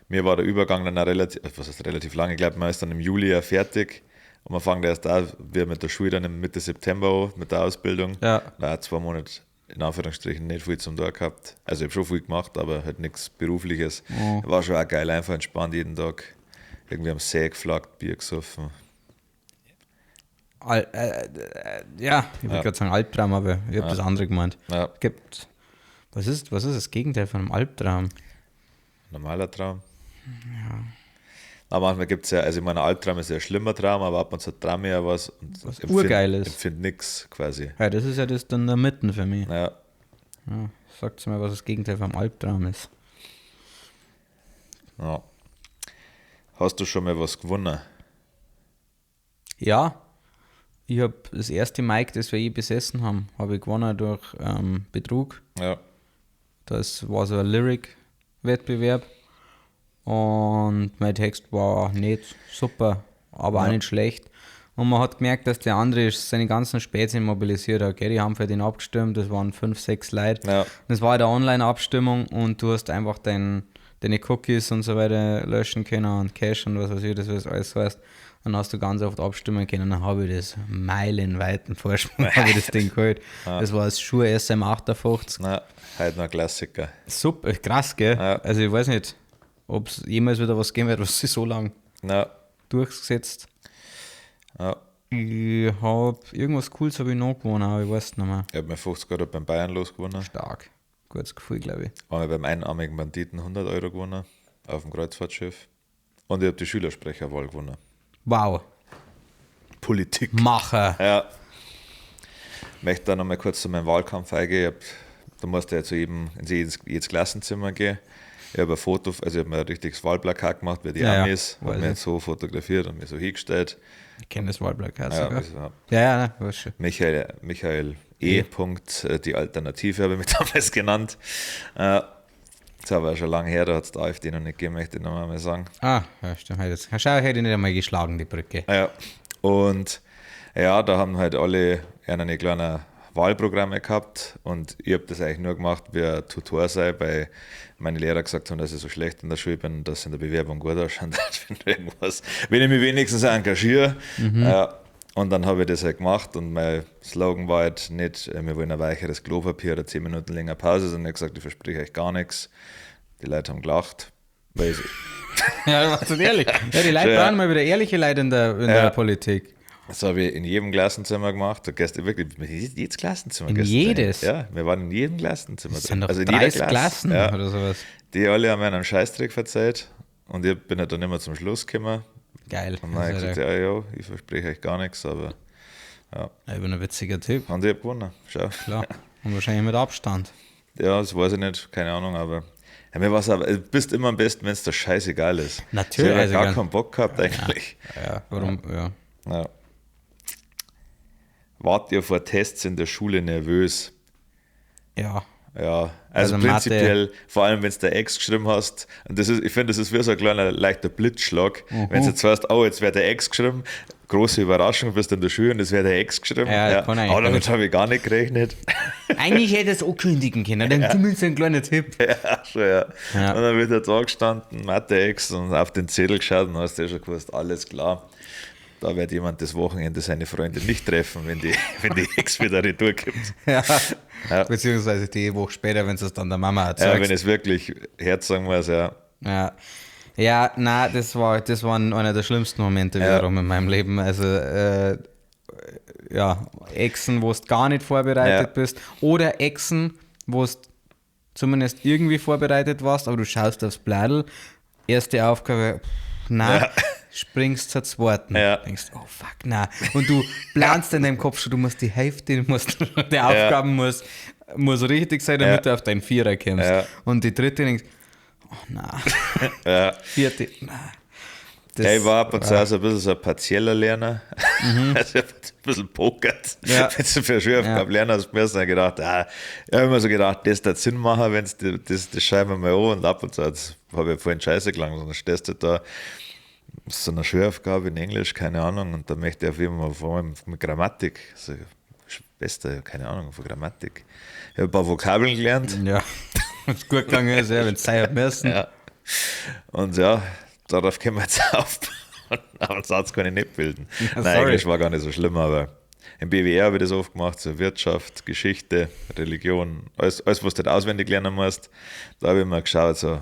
mir war der Übergang dann auch relativ, was heißt relativ lang, ich glaube, man ist dann im Juli ja fertig. Und man fängt erst an, wir mit der Schule dann im Mitte September an, mit der Ausbildung. Ja. Da 2 Monate in Anführungsstrichen nicht viel zum Tag gehabt. Also ich habe schon viel gemacht, aber halt nichts Berufliches. Oh. War schon auch geil, einfach entspannt jeden Tag. Irgendwie am See geflaggt, Bier gesoffen. Ja, ich wollte gerade sagen Albtraum, aber ich habe das andere gemeint. Ja. Gibt, was ist das Gegenteil von einem Albtraum? Normaler Traum. Ja. Aber manchmal gibt es ja, also ich meine, Albtraum ist ja ein schlimmer Traum, aber ab und zu traum ich ja was und was urgeil ist. Empfind nix quasi. Ja, das ist ja das dann da mitten für mich. Ja. Ja, sagt's mir, was das Gegenteil vom Albtraum ist. Ja. Hast du schon mal was gewonnen? Ja. Ich habe das erste Mic, das wir je besessen haben, habe ich gewonnen durch Betrug. Ja. Das war so ein Lyric-Wettbewerb. Und mein Text war nicht super, aber auch nicht schlecht. Und man hat gemerkt, dass der andere seine ganzen Spätzchen mobilisiert hat. Gell? Die haben für den abgestimmt, das waren 5, 6 Leute. Ja. Das war halt eine Online-Abstimmung und du hast einfach dein deine Cookies und so weiter löschen können und Cache und was weiß ich, das was alles heißt. Dann hast du ganz oft abstimmen können, dann habe ich das meilenweiten Vorsprung, habe ich das Ding geholt. Ja. Das war das Shure SM58. Na, heute noch ein Klassiker. Super, krass, gell? Ja. Also ich weiß nicht, ob es jemals wieder was geben wird, was sich so lange durchgesetzt. Ja. Ich habe irgendwas Cooles habe ich noch gewonnen, aber ich weiß nicht mehr. Ich habe mir 50 Euro beim Bayern losgewonnen. Stark. Gutes Gefühl, glaube ich. Einmal beim einarmigen Banditen 100 Euro gewonnen, auf dem Kreuzfahrtschiff. Und ich habe die Schülersprecherwahl gewonnen. Wow. Politik. Macher. Ja. Ich möchte da nochmal kurz zu meinem Wahlkampf eingehen. Da musst du ja zu jedem, in jedes Klassenzimmer gehen. Ich habe ein Foto, also ich habe mir ein richtiges Wahlplakat gemacht, wie die ja, Amis, ja, habe mir jetzt so fotografiert und mir so hingestellt. Ich kenne das Wahlplakat ja, sogar. Ja, ja, ne, weiß schon. Michael E. Punkt, die Alternative habe ich mich damals genannt. Das ist aber schon lange her, da hat es die AfD noch nicht gegeben, möchte ich noch mal sagen. Ah, ja, stimmt. Jetzt, schau, hätte ich nicht einmal geschlagen, die Brücke. Ja, und ja, da haben halt alle eine kleine Wahlprogramme gehabt und ich habe das eigentlich nur gemacht, wie ein Tutor sei, weil meine Lehrer gesagt haben, dass ich so schlecht in der Schule bin, dass in der Bewerbung gut ausschaut, wenn ich mich wenigstens engagiere. Mhm. Und dann habe ich das halt gemacht und mein Slogan war halt nicht, wir wollen ein weicheres Klopapier oder 10 Minuten länger Pause, sondern ich habe gesagt, ich verspreche euch gar nichts. Die Leute haben gelacht. Weil ich ja, warst du ehrlich. Ja, die Leute brauchen mal wieder ehrliche Leute in der Politik. Das habe ich in jedem Klassenzimmer gemacht. Du gehst wirklich jedes Klassenzimmer. In jedes? Ja, wir waren in jedem Klassenzimmer. Das sind doch also in 30 jeder Klasse. Klassen ja. oder sowas. Die alle haben mir einen Scheißdreck verzeiht und ich bin halt dann immer zum Schluss gekommen. Geil. Und dann habe ich gesagt, ja, ich verspreche euch gar nichts, aber ja. Ich bin ein witziger Typ. Und ich habe gewonnen, schau. Klar. Und wahrscheinlich mit Abstand. Ja, das weiß ich nicht, keine Ahnung, aber ja, mir war's aber, du bist immer am besten, wenn es dir scheißegal ist. Natürlich. Ich habe gar keinen Bock gehabt eigentlich. Ja, warum, ja. Ja. Wart ihr vor Tests in der Schule nervös? Ja. Ja, also prinzipiell, Mathe. Vor allem wenn du der Ex geschrieben hast, und das ist, ich finde, das ist wie so ein kleiner leichter Blitzschlag, wenn du jetzt weißt, oh, jetzt wird der Ex geschrieben, große Überraschung, bist in der Schule und es wird der Ex geschrieben. Ja, ja. Aber damit habe ich gar nicht gerechnet. Eigentlich hätte es auch kündigen können, dann zumindest ein kleiner Tipp. Ja, schon, ja. Ja. Und dann wird er da gestanden, Mathe-Ex, und auf den Zettel geschaut und hast du ja schon gewusst, alles klar. Da wird jemand das Wochenende seine Freunde nicht treffen, wenn die Ex wieder retour kommt. Ja. Ja. Beziehungsweise die Woche später, wenn es dann der Mama erzählt. Ja, wenn es wirklich herzagen muss, ja. Ja, ja, nein, das war einer der schlimmsten Momente wiederum in meinem Leben. Also, ja, Exen, wo du gar nicht vorbereitet bist. Oder Exen, wo du zumindest irgendwie vorbereitet warst, aber du schaust aufs Bladel. Erste Aufgabe, nein. Ja. Springst zur zweiten. Ja. Denkst, oh fuck, nein. Und du planst in deinem Kopf schon, du musst die Hälfte der Aufgaben muss richtig sein, damit du auf deinen Vierer kommst. Ja. Und die dritte denkst, oh nein. Ja. Vierte, nein. Ja, ich war ab und zu auch so ein bisschen so ein partieller Lerner. Mhm. Also ich hab ein bisschen pokert. Ja. Wenn du für eine Schulaufgabe lernen hast, mir dann gedacht, ich habe immer so gedacht, das wird Sinn machen, wenn das schreiben wir mal an und ab und zu habe ich vorhin Scheiße gelangt und dann stehst du da so eine Schulaufgabe in Englisch, keine Ahnung, und da möchte ich auf jeden Fall vor allem mit Grammatik, also Schwester, keine Ahnung von Grammatik. Ich habe ein paar Vokabeln gelernt. Ja, wenn es gut gegangen ist, ja, wenn es sein hat müssen. Ja. Und ja, darauf können wir jetzt aufbauen. Aber einen Satz kann ich nicht bilden. Ja, nein, Englisch war gar nicht so schlimm, aber im BWR habe ich das oft gemacht, so Wirtschaft, Geschichte, Religion, alles was du nicht auswendig lernen musst. Da habe ich mal geschaut, so,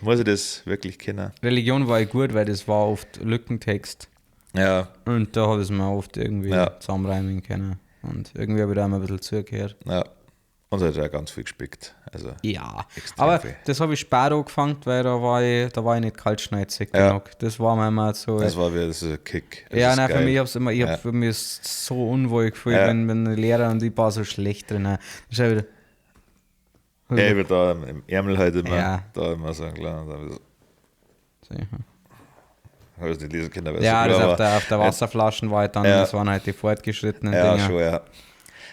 muss ich das wirklich kennen? Religion war ich gut, weil das war oft Lückentext. Ja. Und da habe ich es mir oft irgendwie zusammenreimen können. Und irgendwie habe ich da immer ein bisschen zugehört. Ja. Und hat ja ganz viel gespickt. Also ja, aber viel. Das habe ich spät angefangen, weil da war ich nicht kaltschneizig genug. Das war mir immer so. Das war wieder so ein Kick. Das ja, nein, geil. Für mich hab's immer, ich hab für mich so unwohl gefühlt, wenn der Lehrer und ich war so schlecht drin. Dann schau ich wieder. Ja, ich bin da im Ärmel halt immer, da immer so ein kleiner. So, habe ich nicht lesen können, aber ja, so das auf der Wasserflaschen war halt dann, das waren halt die fortgeschrittenen Dinger. Ja, schon, ja.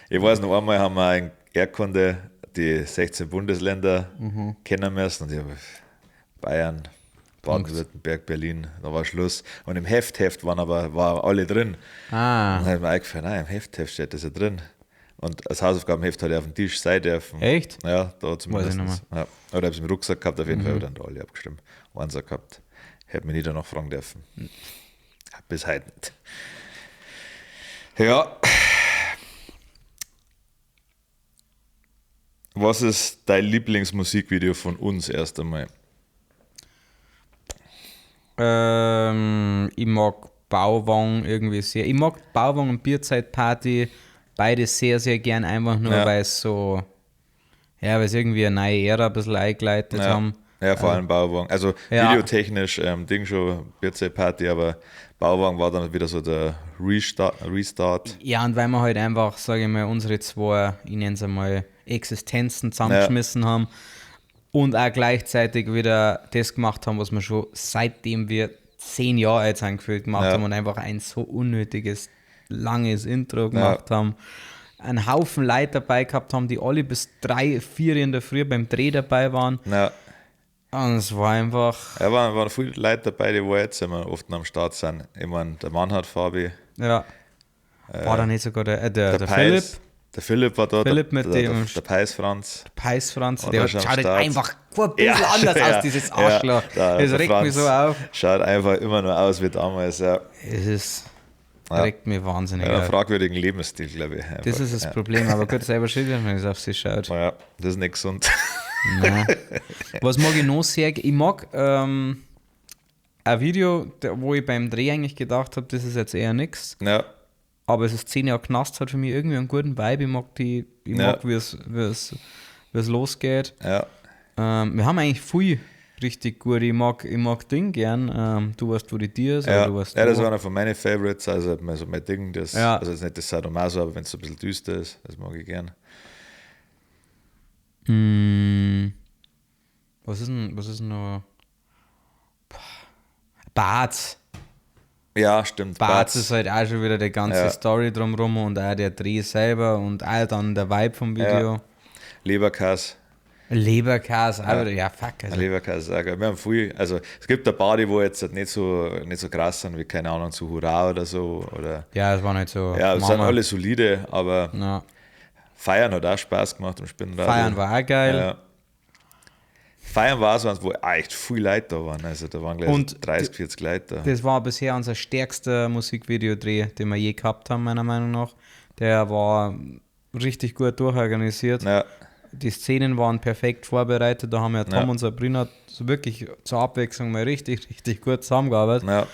Ich weiß noch, einmal haben wir in Erdkunde die 16 Bundesländer kennen müssen und ich habe Bayern, Baden-Württemberg, Berlin, da war Schluss. Und im Heft waren aber alle drin. Ah. Und dann habe ich mir eingefallen, nein, im Heft steht das ja drin. Und das Hausaufgabenheft hat er auf dem Tisch sein dürfen. Echt? Ja, da zumindest. Weiß ich nicht Ja. Oder habe es im Rucksack gehabt, auf jeden Fall habe ich dann da alle abgeschrieben. Eins gehabt. Hätte mich nicht danach fragen dürfen. Bis heute nicht. Ja. Was ist dein Lieblingsmusikvideo von uns erst einmal? Ich mag Bauwagen irgendwie sehr. Ich mag Bauwagen und Bierzeitparty beide sehr, sehr gern, einfach nur, weil es so, ja, weil es irgendwie eine neue Ära ein bisschen eingeleitet haben. Ja, vor allem Bauwagen. Also videotechnisch Ding schon, Bierzeitparty, aber Bauwagen war dann wieder so der Restart. Ja, und weil wir halt einfach, sage ich mal, unsere zwei, ich nenne es einmal, Existenzen zusammengeschmissen haben und auch gleichzeitig wieder das gemacht haben, was wir schon seitdem wir 10 Jahre alt sind gefühlt gemacht haben und einfach ein so unnötiges, langes Intro gemacht haben. Einen Haufen Leute dabei gehabt haben, die alle bis 3, 4 in der Früh beim Dreh dabei waren. Ja. Und es war einfach... Ja, waren viele Leute dabei, die wo jetzt immer oft am Start sind. Ich meine, der Mann hat Fabi. Ja. War da nicht sogar der Philipp? Der Philipp war da, Philipp mit dem der Peis Franz. Peis Franz, War der da schon am schaut halt Start. einfach ein bisschen anders aus, dieses Arschloch. Das der regt mich Franz so auf. Schaut einfach immer nur aus wie damals, ja. Es ist, regt mich wahnsinnig Ja, einen auf. fragwürdigen Lebensstil, glaube ich. Einfach. Das ist das Problem, aber gut, selber schuld, wenn man auf sich schaut. Ja, das ist nicht gesund. Nein. Was mag ich noch sehr? Ich mag ein Video, wo ich beim Dreh eigentlich gedacht habe, das ist jetzt eher nix. Ja. Aber es ist 10 Jahre Knast, hat für mich irgendwie einen guten Vibe. Ich mag die, ich mag, wie es losgeht. Ja. Wir haben eigentlich viel richtig gut. Ich mag Ding gern. Du weißt, wo die Tiere sind. Ja, Du weißt, ja, das wo. war einer von meinen Favorites. Also, also mein Ding, das, also jetzt nicht das Sadomaso, aber wenn es so ein bisschen düster ist, das mag ich gern. Was ist denn noch? Barz. Ja, stimmt. Barz ist halt auch schon wieder die ganze Story drumherum und auch der Dreh selber und auch dann der Vibe vom Video. Ja. Leberkäse. Leberkäse, auch wieder, ja fuck. Also. Leberkäse ist auch geil. Wir haben viel, also es gibt ein paar, die wo jetzt halt nicht so krass sind, wie, keine Ahnung, zu Hurra oder so. Oder, ja, es war nicht so. Ja, es sind alle solide, aber Feiern hat auch Spaß gemacht im Spinnrad. Feiern war auch geil. Ja. Feiern war so eins, wo echt viele Leute da waren. Also da waren gleich und 30, 40 Leute da. Das war bisher unser stärkster Musikvideodreh, den wir je gehabt haben, meiner Meinung nach. Der war richtig gut durchorganisiert. Ja. Die Szenen waren perfekt vorbereitet. Da haben ja Tom und Sabrina so wirklich zur Abwechslung mal richtig, richtig gut zusammengearbeitet. Ja.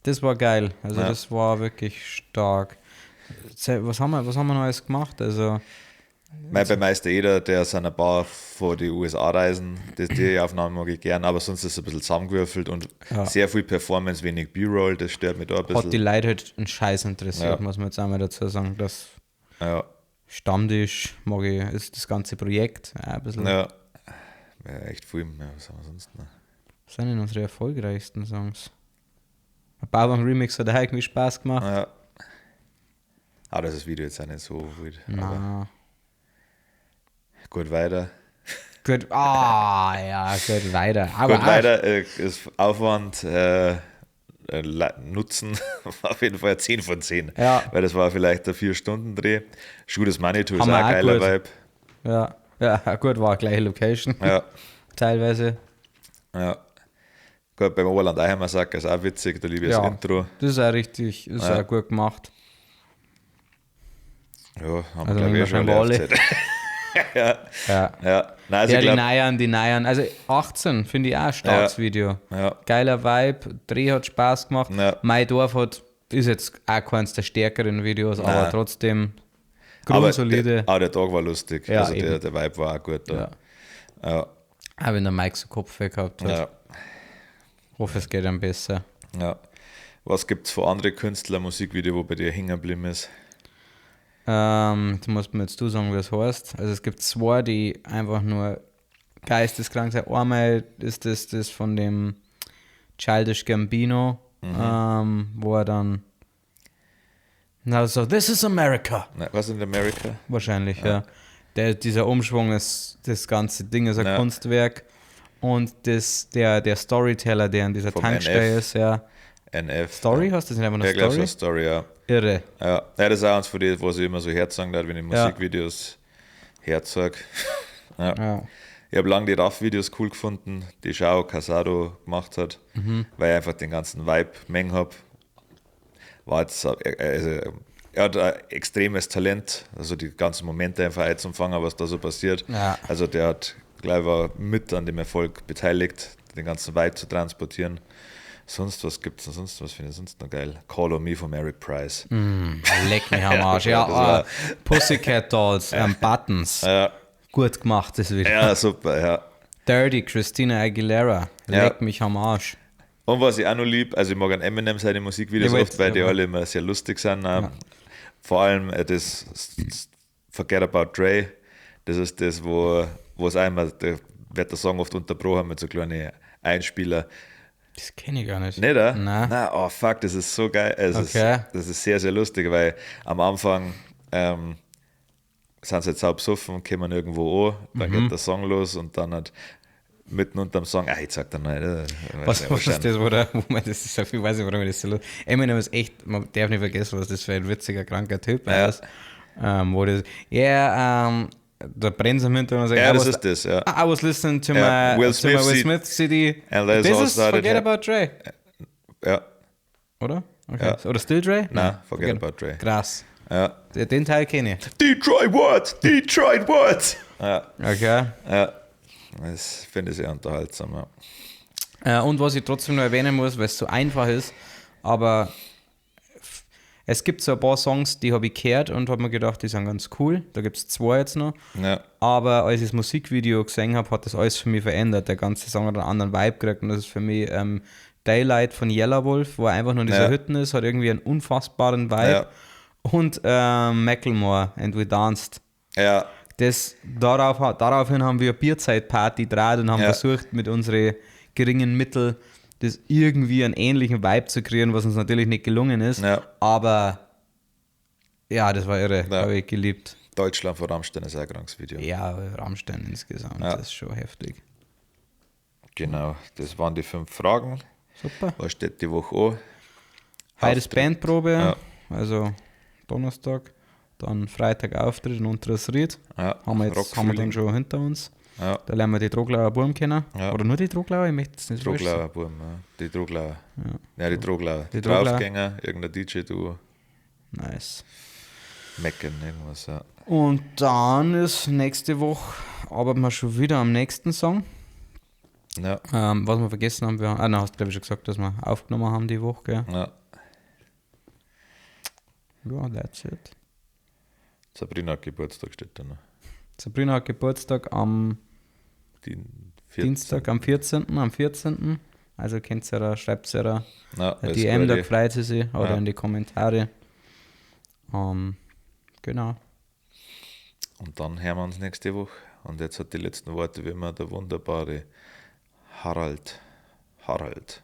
Das war geil. Also das war wirklich stark. Was haben wir noch alles gemacht? Also bei Meister Eder, der sind ein paar vor die USA reisen, die Aufnahmen mag ich gern, aber sonst ist es ein bisschen zusammengewürfelt und sehr viel Performance, wenig B-Roll, das stört mich da ein bisschen. Hat die Leute halt einen Scheiß interessiert, muss man jetzt einmal dazu sagen. Das Stammtisch mag ich, ist das ganze Projekt auch ein bisschen. Ja, ja echt viel. Ja, was haben wir sonst noch? Was sind denn unsere erfolgreichsten Songs? Ein Bauwagen Remix hat auch irgendwie Spaß gemacht. Ja. Aber das ist Video jetzt auch nicht so wild. Nein. Gut weiter. Gut, gut weiter. Aber gut weiter ist Aufwand, Nutzen, auf jeden Fall 10 von 10. Ja. Weil das war vielleicht der 4-Stunden-Dreh. Schuh des Manitou ist auch ein geiler Vibe. Ja. Ja, gut, war gleiche Location. Ja. Teilweise. Ja. Gut, beim Oberland Eichhammer-Sack ist auch witzig, da liebe ich das Intro. Das ist auch richtig, ist auch gut gemacht. Ja, haben also wir, glaube ich, schon alle. Ja. Ja. Ja. Nein, also ja, die Neiern. Also 18 finde ich auch ein starkes Video. Ja. Geiler Vibe, Dreh hat Spaß gemacht. Ja. Mein Dorf ist jetzt auch keins der stärkeren Videos, Nein. aber trotzdem grundsolide. Aber der Tag war lustig. Ja, also der Vibe war auch gut da. Ja. Ja. Auch wenn der Mike so Kopfweh gehabt hat. Ja. Hoffe, es geht ihm besser. Ja. Was gibt es für andere Künstler Musikvideo, wo bei dir hängen geblieben ist? Da musst mir jetzt du sagen, wie es heißt. Also es gibt zwei, die einfach nur geisteskrank sind. Einmal ist das von dem Childish Gambino, wo er dann so, this is America. Na, was in America? Wahrscheinlich, ja. Dieser Umschwung ist, das ganze Ding ist ein Kunstwerk. Und das, der Storyteller, der an dieser Vom Tankstelle NF. ist, ja. NF. Story? Heißt das nicht einfach nur Ja, Story? ich glaube, so Story, ja. Irre. Ja, ja, das ist auch eins von denen, was ich immer so herzagen darf, wenn ich Musikvideos herzeig. Ja. Ja. Ich habe lange die Raff-Videos cool gefunden, die João Casado gemacht hat, weil ich einfach den ganzen Vibe mengen habe. War jetzt, also, er hat ein extremes Talent, also die ganzen Momente einfach einzufangen, was da so passiert. Ja. Also der hat, glaube ich, war mit an dem Erfolg beteiligt, den ganzen Vibe zu transportieren. Sonst, was gibt's denn sonst? Was finde ich sonst noch geil? Call on Me von Eric Prydz. Leck mich am Arsch. Ja, Das war- Pussycat Dolls, Buttons. Ja, Gut gemacht, das Video. ja, super, ja. Dirty, Christina Aguilera. Ja. Leck mich am Arsch. Und was ich auch noch lieb, also ich mag an Eminem seine Musikvideos Ich wollt- oft, weil die ja. alle immer sehr lustig sind. Vor allem das Forget About Dre, das ist das, wo es einmal, da wird der Song oft unterbrochen mit so kleinen Einspieler. Das kenne ich gar nicht. Nicht, oder? Nein. Nein, oh fuck, das ist so geil. Es Okay. ist, das ist sehr, sehr lustig, weil am Anfang sind sie jetzt auch besoffen, kommen irgendwo an, dann geht der Song los und dann hat mitten unterm Song, ah, ich sag dann nicht. Was ist das, wo der, wo man das ist, ich weiß nicht, warum ich das so lustig. Eminem ist echt, man darf nicht vergessen, was das für ein witziger, kranker Typ Ja. ist. Wo das, yeah, da brennt es im Hintergrund und sagt, Ja, I das was, ist das, ja. I was listening to Ja, my, Will to my Smith Will CD. Smith CD. And that's This all is started Forget here. About Dre, Ja, oder? Okay. Ja. Oder Still Dre? Nein, Forget About Dre. Krass. Ja. Den Teil kenne ich. Detroit what? Detroit what? Ja, Okay. ja. Das finde ich sehr unterhaltsam, ja. Und was ich trotzdem noch erwähnen muss, weil es so einfach ist, aber es gibt so ein paar Songs, die habe ich gehört und habe mir gedacht, die sind ganz cool. Da gibt es zwei jetzt noch. Ja, Aber als ich das Musikvideo gesehen habe, hat das alles für mich verändert. Der ganze Song hat einen anderen Vibe gekriegt und das ist für mich Daylight von Yelawolf, wo er einfach nur in dieser Ja. Hütte ist, hat irgendwie einen unfassbaren Vibe. Ja. Und Macklemore and We Danced. ja, Das, daraufhin haben wir eine Bierzeitparty draht und haben Ja. versucht, mit unseren geringen Mitteln das irgendwie einen ähnlichen Vibe zu kreieren, was uns natürlich nicht gelungen ist. Ja. Aber ja, das war irre. Ja. Habe ich geliebt. Deutschland vor Rammstein ist auch ein krankes Video. Ja, Rammstein insgesamt, Ja. das ist schon heftig. Genau, das waren die 5 Fragen. Super. Was steht die Woche an? Heute ist Auftritt. Bandprobe, Ja. also Donnerstag, dann Freitag Auftritt in Untersried. Ja, Haben wir jetzt haben wir dann Rockfrühling. schon hinter uns. Ja. Da lernen wir die Troglauer Burm kennen. Ja. Oder nur die Troglauer, ich möchte es nicht falsch sagen. Troglauer Burm, ja. Die Troglauer. Ja, die Troglauer. Die Troglauer. Draufgänger, irgendein DJ-Duo, Nice. Mecken, irgendwas, ja. Und dann ist nächste Woche, arbeiten wir schon wieder am nächsten Song. Ja, Was wir vergessen haben, wir, ah, nein, hast du glaube ich schon gesagt, dass wir aufgenommen haben die Woche, gell? ja. Ja, that's it. Sabrina hat Geburtstag, steht da noch. Sabrina hat Geburtstag am Die 14. Dienstag, am 14. Am 14. Also könnt ihr da, schreibt ihr da Ja, eine alles DM, da Gute. freut sie sich, oder Ja. in die Kommentare. Genau. Und dann hören wir uns nächste Woche. Und jetzt hat die letzten Worte wie immer der wunderbare Harald. Harald.